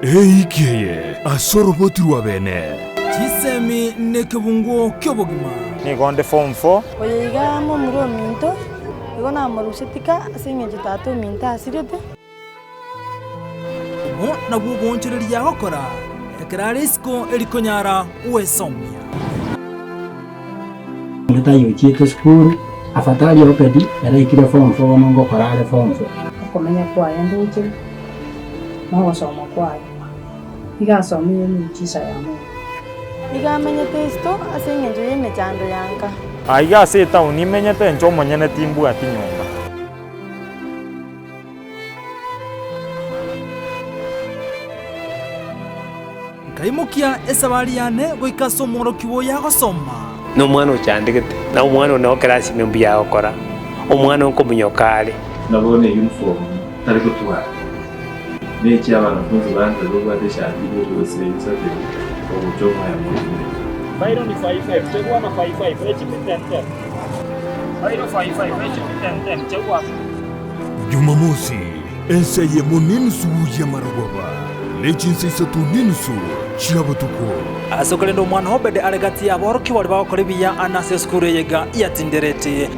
Eiki eye ase oroboti rwa bene. Chisemi nekebunguo ki'obogima. Nigo nde form four. Oyo iga momura ominto, igo namorusetie ka ase engencho tata ominto asirete. Obo nabwo oboonchoreria agokora ekero are isiko erikonyara gwesomia. Onde taiyo ochiete esukuru, afadhali Obedi ere aikire form four bono ngokora are form four. Okomenya kwaye ndoche, na ogosoma kwaye, iga asomire emiuchisa ya Mungu. Iga amenyete isiko ase engencho y'emechando ya nka. Aiga ase etaoni imenyete inche omonyene timbwati nyomba. Nkaimokia esabari yane goika ase omworokigwa oyo agosoma. Na omwana ochandegete, na omwana one okerasi ime mbuya agokora, omwana okominyoka are. Buna bono eyunifomu tari gotwara, na echia abanafunzi bande babwate eshati ibere gose isato iga, ogocha omoyemo otumeka. Byron 55 Chegwana 55 HP 10 10 Byron 55 HP 10 10 Chegwana. Jumamosi, ensa eyemo nenusu y'amarogoba, ne chinsa isato nenusu chia botuko. Ase okorenda omwana Obedi are gati y'aborokigwa baria bagokora ebiya ane ase esukuru eye iga yatinderete.